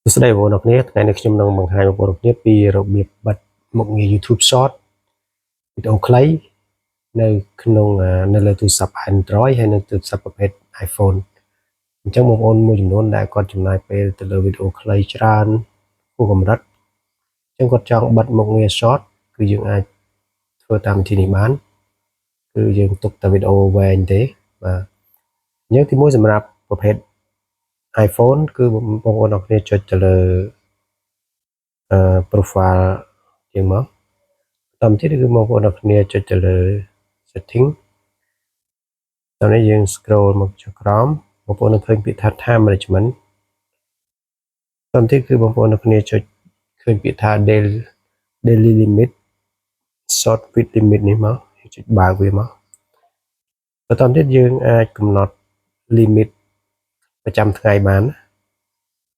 សួស្តីបងប្អូនអរគ្នាថ្ងៃនេះខ្ញុំនឹងបង្ហាញបងប្អូនអរគ្នាពីរបៀបបិទមុខងារ YouTube Short វីដេអូខ្លីនៅក្នុងនៅលើទូរស័ព្ទ Android ហើយនិងទូរស័ព្ទប្រភេទ iPhone អញ្ចឹងបងប្អូនមួយចំនួនដែលគាត់ចំណាយពេលទៅលើវីដេអូខ្លីច្រើនហួសកម្រិតអញ្ចឹងគាត់ចង់បិទមុខងារ Short គឺយើងអាចធ្វើតាមវិធីនេះបានគឺយើងទុកតែវីដេអូវែងទេបាទអញ្ចឹងទីមួយសម្រាប់ប្រភេទ iPhone គឺបងប្អូនអរគ្នាចុចទៅលើអឺ profile ជាងមកបន្តទៀតគឺបងប្អូនអរគ្នាចុចទៅលើ setting តោះនេះយើង scroll មកចុះក្រោមបងប្អូននឹងឃើញពាក្យថា time management បន្តទៀតគឺបងប្អូនអរគ្នាចុចឃើញពាក្យថា daily limit short vid limit នេះមកចុចបើកវាមកបន្តទៀតយើងអាចកំណត់ limit ប្រចាំថ្ងៃបាន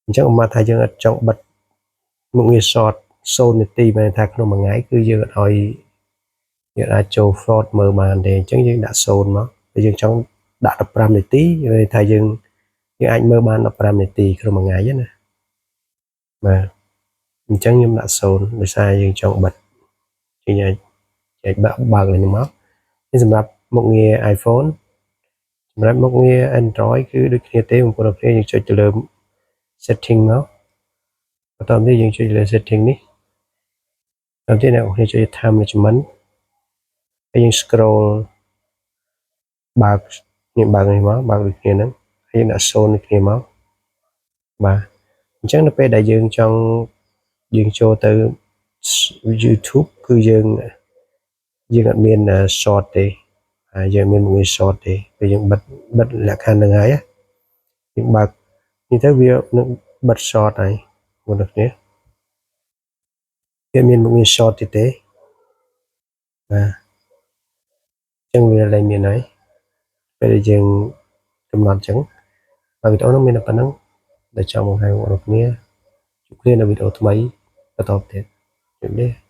អញ្ចឹងឧបមាថាយើងអត់ចង់បិទមុខងារ short 0នាទីមានន័យថាក្នុងមួយថ្ងៃគឺយើងអត់ឲ្យយើងអាចចូល short មើលបានទេអញ្ចឹងយើងដាក់0មកហើយយើងចង់ដាក់15នាទីមានន័យថាយើងយើងអាចមើលបាន15នាទីក្នុងមួយថ្ងៃណាបាទអញ្ចឹងខ្ញុំដាក់0ដោយសារយើងចង់បិទយើងអាចអាចបាក់បើកនេះមកនេះសម្រាប់មុខងារ iPhone សម្រាប់មុខងារ Android គឺដូចគ្នាទេបងប្អូនគ្នាយើងចុចទៅលើ setting មកបន្តនេះយើងចុចលើ setting នេះបន្តទៀតអ្នកនរគ្នាចុច time management ហើយយើង scroll បើកនេះបើកនេះមកបើកដូចគ្នាហ្នឹងហើយយើងដាក់0ដូចគ្នាមកបាទអញ្ចឹងនៅពេលដែលយើងចង់យើងចូលទៅ YouTube គឺយើងយើងអត់មាន short ទេហើយយើងមានមុខងារ short ទេពេលយើងបិទបិទលក្ខខណ្ឌហ្នឹងហើយយើងបើកនេះទៅវានឹងបិទ short ហើយបងប្អូនគ្នាវាមានមុខងារ short ទៀតទេបាទអញ្ចឹងវាលែងមានហើយពេលដែលយើងកំណត់អញ្ចឹងបាទវីដេអូនោះមានតែប៉ុណ្ណឹងដែលចង់បង្ហាញបងប្អូនគ្នាជួបគ្នានៅវីដេអូថ្មីបន្តទៀតជម្រាបលា។